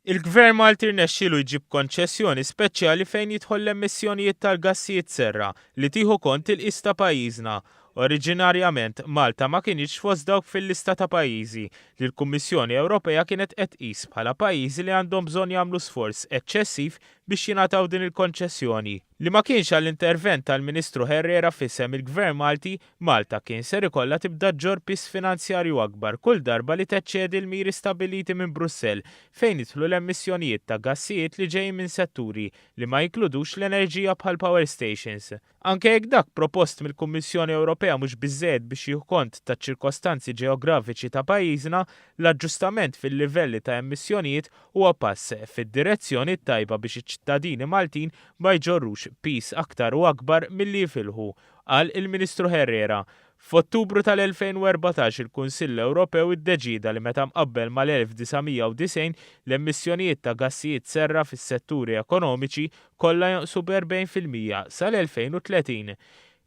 Il-Gvern Malti rnexxielu jġib konċessjoni speċjali fejn jidħol l-emissjonijiet tal-gassijiet serra li tieħu kont il-qies ta' pajjiżna. Oriġinarjament, Malta ma kinitx fost dawk fil-lista ta' pajjiżi li l-Kummissjoni Ewropea kienet qed tqis bħala pajjiżi li għandhom bżonn jagħmlu sforz eċċessiv biex jingħataw din il-konċessjoni. Li ma kienx għall-intervent tal-Ministru Herrera f'isem il-Gvern Malti, Malta kien ser ikollha tibda ġġorr piż finanzjarju akbar kull darba li teċċedi l-miri stabbiliti minn Brussell fejn jidħlu l-emissjonijiet ta' gassijiet li ġejjin minn setturi li ma jinkludux l-enerġija bħal power stations. Anke jekk dak propost mill-Kummissjoni Ewropea mhux biżżejjed biex jieħu kont taċ-ċirkostanzi ġeografiċi ta' pajjiżna, l-aġġustament fil-livelli ta' emissjonijiet huwa pass fid-direzzjoni t-tajba biex iċ-ċittadini Maltin ma jġorrux piż aktar u akbar milli jifilħu, qal il-Ministru Herrera. F'Ottubru tal-2014 il-Kunsill Ewropew iddeċieda li meta mqabbel mal-1990 l-emissjonijiet ta' gassijiet serra fis-setturi ekonomiċi kollha jonqsu b'40% sal-2030.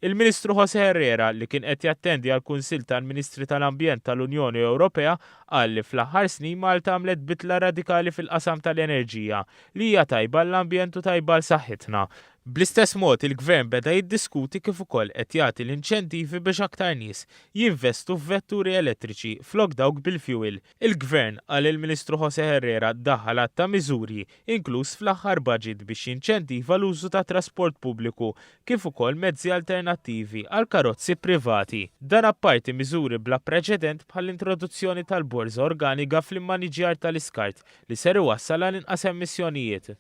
Il-Ministru José Herrera, li kien qed jattendi għall-Kunsill tal-Ministri tal-Ambjent tal-Unjoni Ewropea, qal li fl-aħħar snin Malta għamlet bidla radikali fil-qasam tal-enerġija, li hija tajba għall-ambjent u tajba għal saħħitna. Bl-istess mod, il-Gvern beda jiddiskuti kif ukoll qed jagħti l-inċentivi biex aktar nies jinvestu f'vetturi elettriċi flok dawk bil-fjuwil. Il-Gvern, qal il-Ministru José Herrera, daħħal għadd ta' miżuri, inkluż fl-aħħar baġit biex jinċentiva l-użu tat-trasport pubbliku kif ukoll mezzi alternattivi għal karozzi privati. Dan apparti miżuri bla preċedent bħall-introduzzjoni tal-borża organiga fl-immaniġjar tal-iskart li ser iwassal għal inqas emissjonijiet.